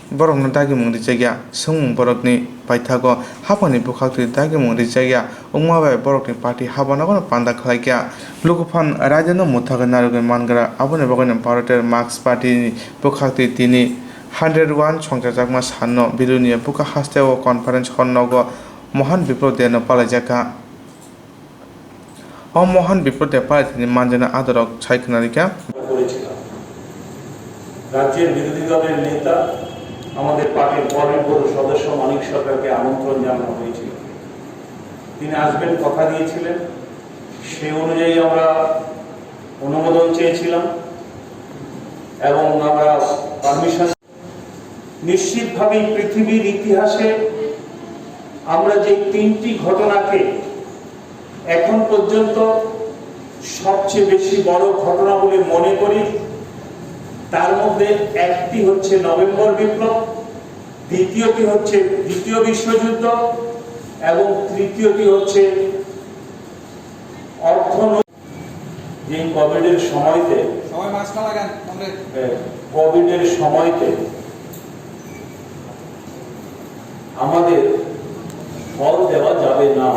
borokno dagimung rijakya. Swngmung borokni paithago haphangni bwkhaktwi dagimung rijakya wngma bai borokni party habanogono panda khlaikha. Lukuphan raidano mwthagwi narwgwi mangra, aboni bagwino Bharatiya Marksist Party ni bwkhaktwi tini hundred one songchajakma sanno Bilonia bwkha hasteo conference hall nogo Mohan Biplop Debbarma no palaijakha. O Mohan Biplop Debbarma palaitini manjana adorok sai khwnarikha. রাজ্যের বিরোধী দলের নেতা, আমাদের পার্টির polit bureau সদস্য মানিক সরকারকে আমন্ত্রণ জানানো হয়েছিল। তিনি আসবেন কথা দিয়েছিলেন, সেই অনুযায়ী আমরা অনুমোদন চেয়েছিলাম এবং আমরা পারমিশন। নিশ্চিতভাবেই পৃথিবীর ইতিহাসে আমরা যে তিনটি ঘটনাকে এখন পর্যন্ত সবচেয়ে বেশি বড় ঘটনা বলে মনে করি, তার মধ্যে একটি হচ্ছে নভেম্বর বিপ্লব, দ্বিতীয়টি হচ্ছে দ্বিতীয় বিশ্বযুদ্ধ এবং তৃতীয়টি হচ্ছে অর্থনৈতিক। যে কোভিডের সময়তে সময় মাস্ক না লাগান, কমরেড। এ, কোভিডের সময়তে আমাদের ফল দেওয়া যাবে না,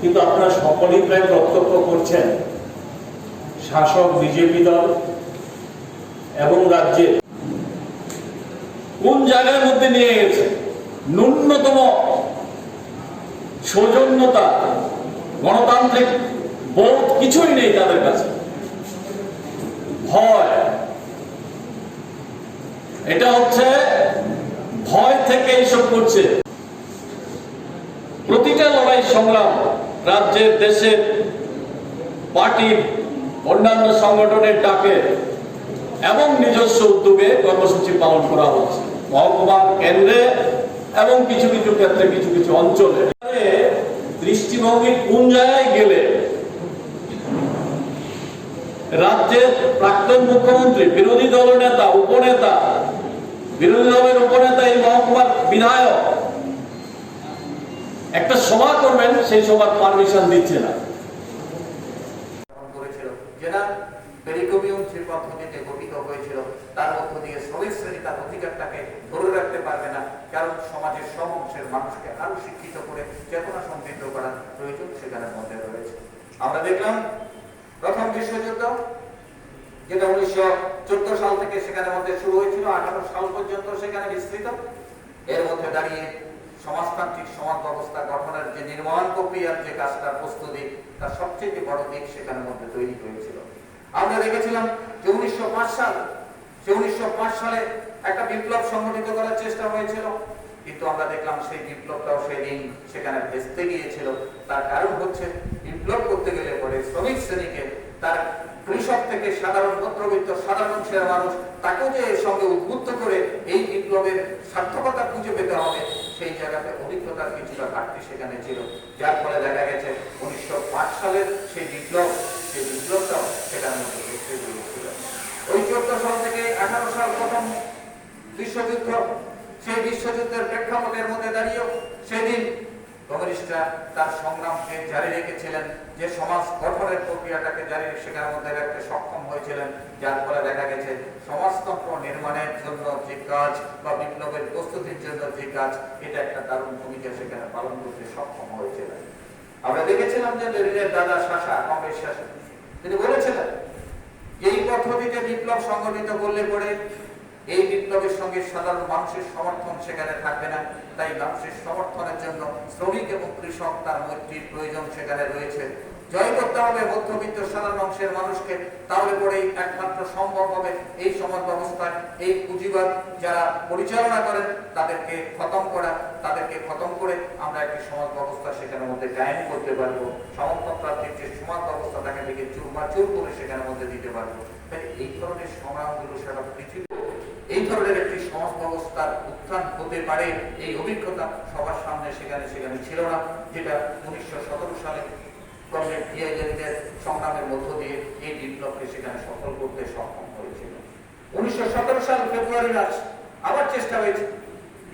কিন্তু আপনারা সকলেই প্রায় প্রত্যক্ষ করছেন, শাসক বিজেপি দল এবং রাজ্যে কোন জায়গার মধ্যে নিয়ে গেছে? ন্যূনতম সৌজন্যতা, গণতান্ত্রিক বোধ কিছুই নেই তাদের কাছে। ভয়, এটা হচ্ছে ভয় থেকে এইসব করছে। প্রতিটা লড়াই সংগ্রাম রাজ্যের, দেশের, পার্টির, অন্যান্য সংগঠনের ডাকে এবং নিজস্ব উদ্যোগে কর্মসূচি পালন করা হচ্ছে মহকুমার কেন্দ্রে এবং কিছু কিছু ক্ষেত্রে কিছু কিছু অঞ্চলে। দৃষ্টিভঙ্গি কোন জায়গায় গেলে রাজ্যের প্রাক্তন মুখ্যমন্ত্রী, বিরোধী দলনেতা, উপনেতা, বিরোধী দলের উপনেতা, এই মহকুমার বিধায়ক একটা সভা করবেন, সেই সভার পারমিশন দিচ্ছে না। করেছিল, যেটা পেরিকোপিয়াম যে পদ্ধতিতে গঠিত হয়েছিল, তার মধ্য দিয়ে শ্রমিক শ্রেণী তার অধিকারটাকে ধরে রাখতে পারবে না, কারণ সমাজের সব অংশের মানুষকে আরো শিক্ষিত করে চেতনা সমৃদ্ধ করার প্রয়োজন সেখানে মধ্যে রয়েছে। আমরা দেখলাম প্রথম বিশ্বযুদ্ধ, যেটা উনিশশো চোদ্দ সাল থেকে সেখানে মধ্যে শুরু হয়েছিল, আঠারো সাল পর্যন্ত সেখানে বিস্তৃত। এর মধ্যে দাঁড়িয়ে সমাজতান্ত্রিক সমাজ ব্যবস্থা গঠনের যে নির্মাণ প্রক্রিয়ার যে কাজটা, প্রস্তুতি, তার সবচেয়ে বড় দিক সেখানে মধ্যে তৈরি হয়েছিল। আমরা দেখেছিলাম যে উনিশশো পাঁচ সাল, যে উনিশশো পাঁচ সালে একটা বিপ্লব সংগঠিত করার চেষ্টা হয়েছিল, কিন্তু আমরা দেখলাম সেই বিপ্লবটাও সেই দিন সেখানে ভেস্তে গিয়েছিল। তার কারণ হচ্ছে, বিপ্লব করতে গেলে পরে শ্রমিক শ্রেণীকে, তার কৃষক থেকে সাধারণ মধ্যবিত্ত সাধারণ অংশের মানুষ, তাকেও যে এর সঙ্গে উদ্বুদ্ধ করে এই বিপ্লবের সার্থকতা খুঁজে পেতে হবে, সেই জায়গাতে অভিজ্ঞতার কিছুটা ঘাটতি সেখানে ছিল, যার ফলে দেখা গেছে উনিশশো পাঁচ সালের সেই বিপ্লব, সেই বিপ্লবটাও সেখানে মধ্যে ভেস্তে গিয়েছিল। ওই চোদ্দ সাল থেকে আঠারো সাল প্রথম বিশ্বযুদ্ধ, সেই বিশ্বযুদ্ধের প্রেক্ষাপটের মধ্যে দাঁড়িয়েও সেদিন কমিউনিস্টরা তার সংগ্রামকে জারি রেখেছিলেন, যে সমাজ গঠনের প্রক্রিয়াটাকে জারি সেখানে মধ্যে রাখতে সক্ষম হয়েছিলেন, যার ফলে দেখা গেছে সমাজতন্ত্র নির্মাণের জন্য যে কাজ বা বিপ্লবের প্রস্তুতির জন্য যে কাজ, এটা একটা দারুণ ভূমিকা সেখানে পালন করতে সক্ষম হয়েছিলেন। আমরা দেখেছিলাম যে লেনিনের দাদা শাসা, কংগ্রেস শাসা, তিনি বলেছিলেন যে এই পদ্ধতিতে বিপ্লব সংগঠিত করলে পরে এই বিপ্লবের সঙ্গে সাধারণ মানুষের সমর্থন সেখানে থাকবে না, তাই মানুষের সমর্থনের জন্য শ্রমিক এবং কৃষক তার মৈত্রীর প্রয়োজন সেখানে রয়েছে। জয় করতে হবে মধ্যবিত্ত সাধারণ অংশের মানুষকে, তাহলে পরেই একমাত্র সম্ভব হবে এই সমাজ ব্যবস্থায় এই পুঁজিবাদ যারা পরিচালনা করেন তাদেরকে খতম করা, তাদেরকে খতম করে আমরা একটি সমাজ ব্যবস্থা সেখানে মধ্যে কায়েম করতে পারবো। সামন্ততান্ত্রিক যে সমাজ ব্যবস্থা থাকে, এটাকে চুরমাচুর করে সেখানে মধ্যে দিতে পারবো। তাই এই ধরনের সংগ্রামগুলো সারা পৃথিবী, এই ধরনের একটি সমাজ ব্যবস্থার উত্থান হতে পারে, এই অভিজ্ঞতা সবার সামনে সেখানে সেখানে ছিল না, যেটা উনিশশো সতেরো সালে কমরেড জি আই লেনিনের সংগ্রামের মধ্য দিয়ে এই বিপ্লবকে সেখানে সফল করতে সক্ষম হয়েছিল। উনিশশো সতেরো সাল ফেব্রুয়ারি মাস আবার চেষ্টা হয়েছে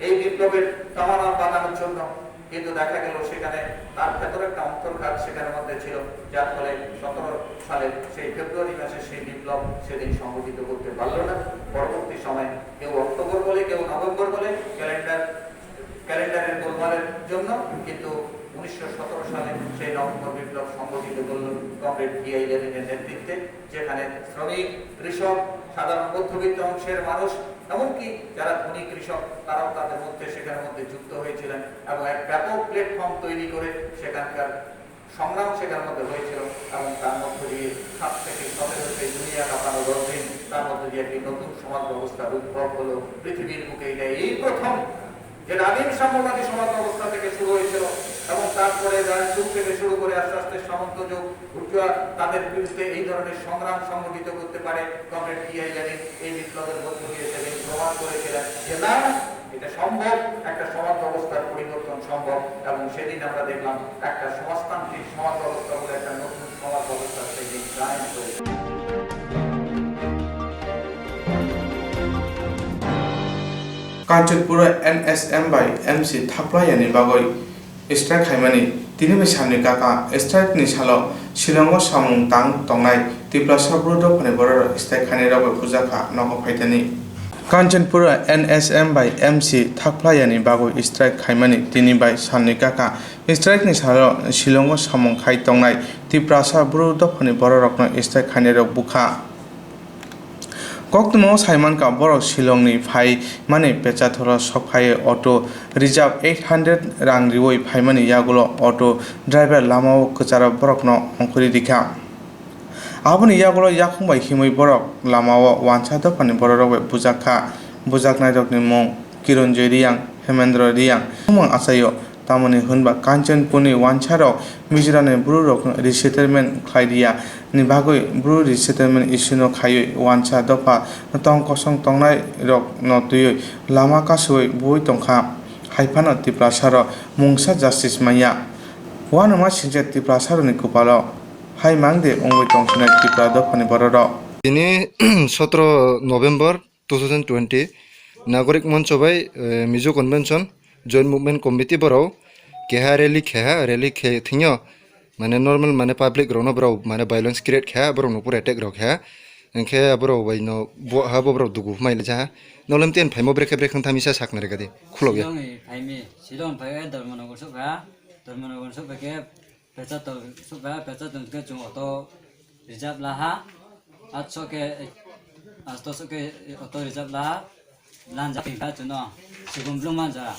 এই বিপ্লবের দামামা বাঁধানোর জন্য, কিন্তু দেখা গেল সেখানে তার ভেতরে একটা অন্তর্ঘাত সেখানে মধ্যে ছিল, যার ফলে সতেরো সালের সেই ফেব্রুয়ারি মাসে সেই বিপ্লব সেদিন সংগঠিত করতে পারল না। পরবর্তী সময়ে কেউ অক্টোবর বলে, কেউ নভেম্বর বলে, ক্যালেন্ডার ক্যালেন্ডারের গোলমালের জন্য, কিন্তু উনিশশো সতেরো সালে সেই নভেম্বর বিপ্লব সংগঠিত করল কমরেড জি আই লেনিনের নেতৃত্বে, যেখানে শ্রমিক, কৃষক, সাধারণ মধ্যবিত্ত অংশের মানুষ, এমনকি যারা ধনী কৃষক, তারাও তাদের মধ্যে সেখানে মধ্যে যুক্ত হয়েছিলেন এবং এক ব্যাপক প্ল্যাটফর্ম তৈরি করে সেখানকার সংগ্রাম সেখানে মধ্যে হয়েছিল এবং তার মধ্য দিয়ে সাত থেকে সতেরো সেই দুনিয়া কাঁপানো দশ দিন, তার মধ্যে একটি নতুন সমাজ ব্যবস্থার উদ্ভব হলো পৃথিবীর বুকে। এটা এই প্রথম, যেটা আদিম সাম্যবাদী সমাজ ব্যবস্থা থেকে শুরু হয়েছিল এবং তারপরে রাজযোগ থেকে শুরু করে আস্তে আস্তে সামন্ত যুগ, বুর্জুয়া তাদের বিরুদ্ধে এই ধরনের সংগ্রাম সংগঠিত করতে পারে। কমরেড টি আই লেনিন এই বিপ্লবের মধ্য দিয়ে সেদিন প্রমাণ করেছিলেন যে না, এটা সম্ভব, একটা সমাজ ব্যবস্থার পরিবর্তন সম্ভব। এবং সেদিন আমরা দেখলাম একটা সমাজতান্ত্রিক সমাজ ব্যবস্থা বলে একটা নতুন সমাজ ব্যবস্থা সেদিন কায়েম হয়েছে। Kanchanpura N S M bai M C thaplai yani bagwi strike khaimani tini bai salni kaka. Strike ni salo Shillongo samung tang tongnai Tiprasa Bru dophani bororok strike khainai rok bai bujakha nogo phaitani. Kanchanpura N S M bai M C thaplai yani bagwi strike khaimani tini bai salni kaka. Strike ni salo Shillongo samung khai tongnai Tiprasa Bru dophani bororokno strike khainai rok bukha. Koktwmao saimankha, borok Shillongni phai mani Pechathoro sok phai auto reserve eight hundred rang riwi phaimani yagulo auto driver lamao kwcharo borokno ongkhorwi rikha. Aboni yagulo yakhung bai himwi borok lamao wansa dophani bororok bai bujakha. Bujaknairokni mung Kironjoy Riyang, Hemendra Riyang, bumung achaio. Tamoni hwnba Kanchanpurni wansarok Mizoramni Brurokno resettlement khlai riya ni bagwi Bru resettlement issue no khaiwi wansa dopha tong kosong tongnai rokno twiwi lama kasuwi bui tongkha. Haiphano Tiprasarok mungsa justice manya. Uanama singcha Tiprasarokni kwpalo hai mangde wngwi tongsinai Tipra dophani bororok. Tini sotro November two thousand twenty Nagorik Moncho bai, eh, Mizo Convention Joint Movement Committee borok keha rally kheha, rally khe thwngyo, mane normal mane public rokno borok mane violence create kheha, borokno pura attack rok kheha. Hinkhe borok bai no bo ha bo borok dugu mai le jaha. Nolem ten phaimo brekhe brekhe thami sa sakna rega di. Khulok ya. Shillong ni phaimi, Shillong phai Dharmanagar sokha, Dharmanagar sokha khe Pechathor sokha, Pechathor ke chung auto reserve laha, atso ke, atso ke auto reserve laha, lanja pingkha chuno, Sigon Bluma ja,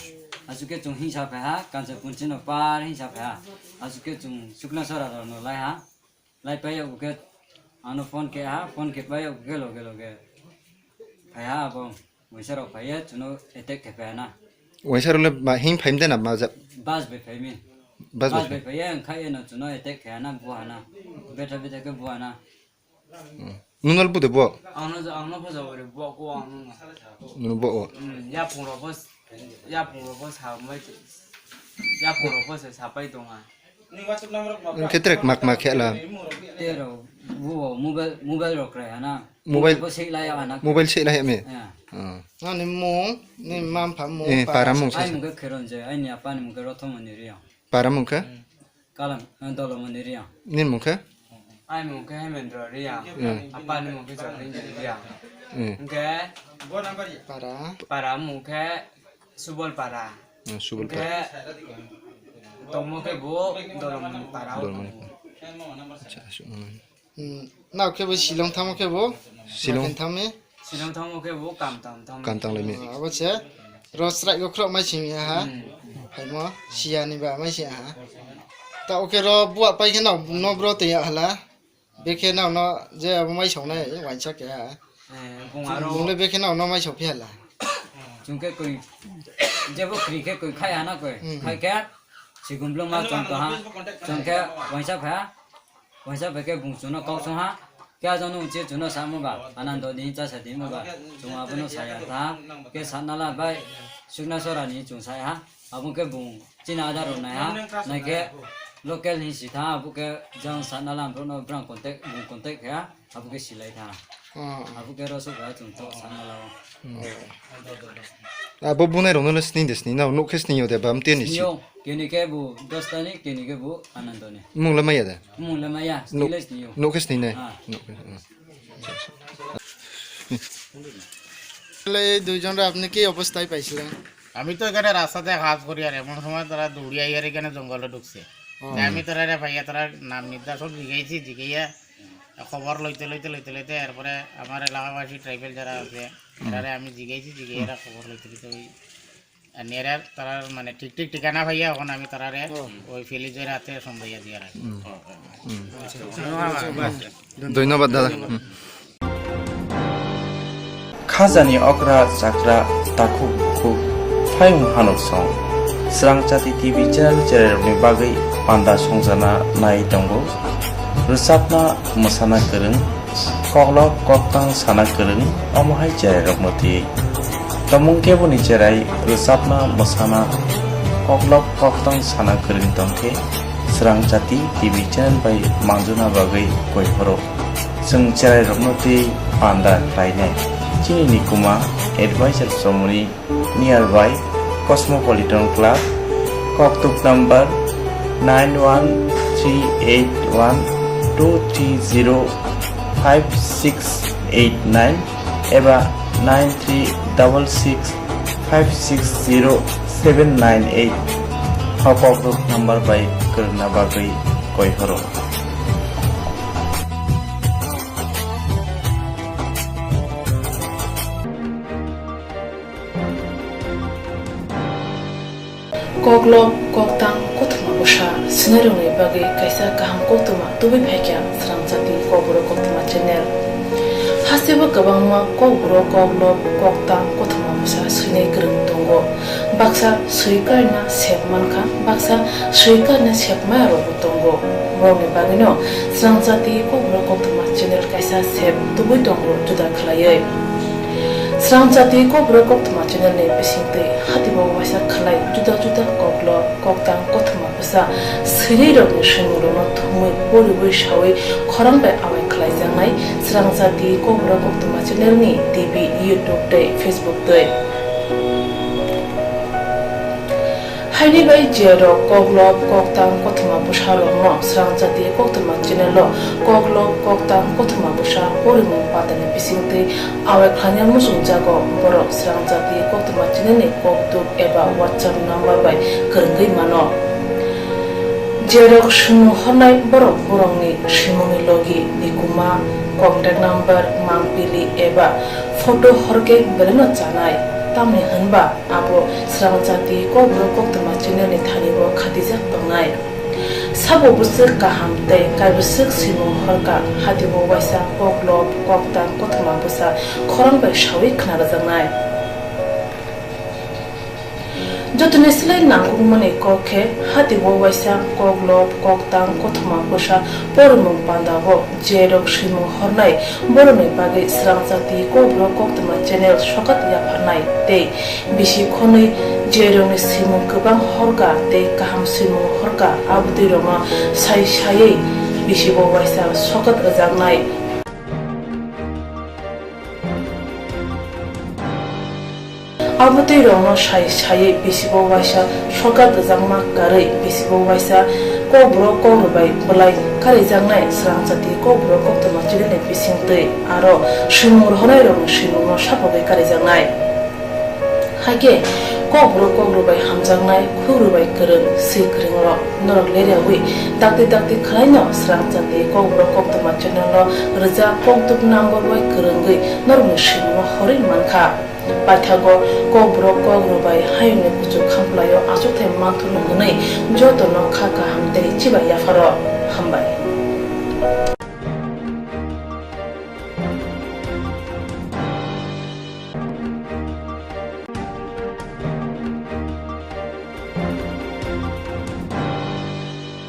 asu ke chung hingsa phaiha, Kanchanpur chino par hingsa phaiha, asu ke chung Sukna Sora rok no laiha, lai pai ya uke ano phone ke ha, phone ke pai ya uke loge loge phaiha abo. Waisa rok phaiya chuno attack khe phaiya na. Waisa rok le ma hing phaim de na ma ja? Bus bai phaimi. Bus bai Bus bai phai. Phaiya wngkha eno chuno attack khe na buha na. Betha betha khe buha na. Hmm. Nunal bude bo? Ang no ang no phaja ore bo ko ang no. Nunu bo o. Hmm, ya phung rok bo ya phung rok bo sa mai ya phung rok bo se sa pai tong ha. Wngkhe trek mak mak khe la. Tero, bubo mobile, mobile rok krai hana. Mobile, bo sik lai hana. Mobile sik lai me. Ya. Oh. Ani mung, ni mam pha mung. Eh, para mung. Ai mung khe Kheronje, ai ni apa ni mung khe Rothomoni Riyang. Para mung khe? Kalam, eh, Dolomoni Riyang. Ni mung khe? Ai mung khe Hemendra Riyang. Hmm. Apa ni mung khe Jolini Riyang. Hmm. Hingkhe para, para mung khe Subol para. Hmm, Subol para. Hingkhe tongmo khe bo Dolomoni para o Dolomoni tongo. Para. Acha, acha, hmm. Hmm, nao khe bo Shillong thamo khe bo? Shillong. Nakin thami? Shillong thamo khe bo Kamtang thamo. Kamtang lai mi. Ah, abo se. Ro srai go khro mai sing ya ha. Hmm. Phaimo siya ni ba mai sing ha. Ta oke ro buwa pai khe nao no bro te ya hala. Bekhe nao no je abo mai song nai wainsa khe ha. Eh, bung aro. Bung le bekhe nao no mai song phi hala. Chung khe koi, jebo kri khe koi khai ana koi. Hmm. Khai khe Sigon Bluma chong to ha. Chong khe wainsa pha. Waisa bai khe bung chuno kok song ha, kya jano uchi chuno samo ba, Anando ni cha sa di mo ba, chung abono saya tha, khe Satnala bai Sukna Sora ni chung sai ha, abo khe bung chini adar ro nai ha, nai khe local ni si tha, abo khe jang Satnala bro no brang contact, bung contact khe ha, abo khe silai tha. Hmm. Abo khe rosok ha chung to Satnala o. Hmm. Abo bunai rok no sning de sning na, nuk khe sning yo de bam teni si. Sning yo, keni khe bu Dostani, keni khe bu Anandoni. Mung le maya de? Mung le maya, nuk, sning le sning yo. Nuk khe sning nai? Ah. Nuk khe, hmm. তাহলে এই দুইজনরা আপনি কি অবস্থায় পাইছিলেন? আমি তো এখানে রাস্তাতে কাজ করি, আর এমন সময় তারা দৌড়িয়ে এখানে জঙ্গলে ঢুকছে। ও। তাই আমি তারা রে ভাইয়া, তারা নাম নির্দেশন জিজ্ঞাসি, জিজ্ঞাসা খবর লইতে লইতে লইতে লইতে এরপরে আমার এলাকাবাসী ট্রাইবেল যারা আছে, হুম। তারারে আমি জিজ্ঞাসি, জিজ্ঞাসা এরা খবর লইতে লইতে ওই, আর এরা তারার মানে ঠিক ঠিক ঠিকানা পাইয়া এখন আমি তারারে হুম। ওই ফিলিজের হাতে সন্দেহ দিয়ে রাখি। হুম। হুম। ধন্যবাদ দাদা। হুম। Hajani okra chakra takhuk bukhuk phaiung hanuk song. Srangchati T V channel cherairokni bagwi panda songjana nai tongo. Rwchapna mwsana kwrwng, koklop koktang sana kwrwng, omo hai cherairokno twi. Tomung keboni cherai rwchapna mwsana koklop koktang sana kwrwng tongkhe Srangchati T V channel bai manjuna bagwi koi phoro. Chwng cherairokno twi panda khlainai. Chini nikuma advisor chomoni nearby Cosmopolitan Club, koktuk number nine one three eight one two three zero five six eight nine eba nine three double six five six zero seven nine eight. O koktuk number bai kwrwngna bagwi koi horo. Koklop, koktang, kothoma bwsa swinairokni bagwi kaisa kaham koktwma tubui phaikha Srangchati Kokborok Koktwma channel. Hasteo kwbangma kokborok, koklop, koktang, kothoma bwsa swinai kwrwng tongo. Baksa swi karina sep mankha, baksa swi karina sep maya rokbo tongo. Borokni bagwino Srangchati Kokborok Koktwma channel kaisa sep tubui tongo juda khlaiwi. Srangchati Kokborok Koktwma channel ni bisingtwi hatibo waisa khlai juda juda koklop, koktang, kothoma bwsa swinairokni swimungrokno thumwi poriwi sawi khorang bai awai khlaijaknai Srangchati Kokborok Koktwma channel ni T V, YouTube tei Facebook twi. Haini bai je rok koklop, koktang, kothoma bwsa rokno Srangchati Koktwma channel o koklop, koktang, kothoma bwsa porimung patani bisingtwi awai khlaina muchungjago, borok Srangchati Koktwma channel ni koktuk eba WhatsApp number bai kwrwngwi mano. Je rok swimung hornai borok borokni swimungni logi, nikuma, contact number, mangpili eba photo horkhe belaino chanai, tamni hwnba abo Srangchati Kokborok Koktwma channel ni thani o khatijak tongnai. Sabo bwswk kaham tei kaibwswk swimung horkha, hatibo waisa koklop, koktang, kothoma bwsa khorang bai sawi khna rwjaknai. Jotoni slai nangkukmani kok khe hatibo waisa koklop, koktang, kothoma bwsa porimung pandao je rok swimung hornai borokni bagwi Srangchati Kokborok Koktwma channel sokat yapharnai tei bisi khonwi je rokni swimung kwbang horkha tei kaham swimung horkha, abotwi rokno sai saiwi bisibo waisa sokat rwjaknai. Abotwi rokno sai saiwi bisibo waisa sokat rwjakma karwi bisibo waisa kokborok kokrwbai bwlai karijaknai Srangchati Kokborok Koktwma channel ni bisingtwi aro swimung rohornairokni swimungno sapogwi karijaknai. Hakhe kokborok kokrwbai hamjaknai, khukrwbai kwrwng, swi kwrwngrok norok leriawi dakti dakti khwlaino Srangchati Kokborok Koktwma channel o rwjak koktuk number bai kwrwngwi norokni swimungno horwi mankha. Paithago kokborok kokrwbai hayungni kuchuk khamplaio achukthai manthokno hwnwi jotono kha kaham tei chibai yapharo. Hambai.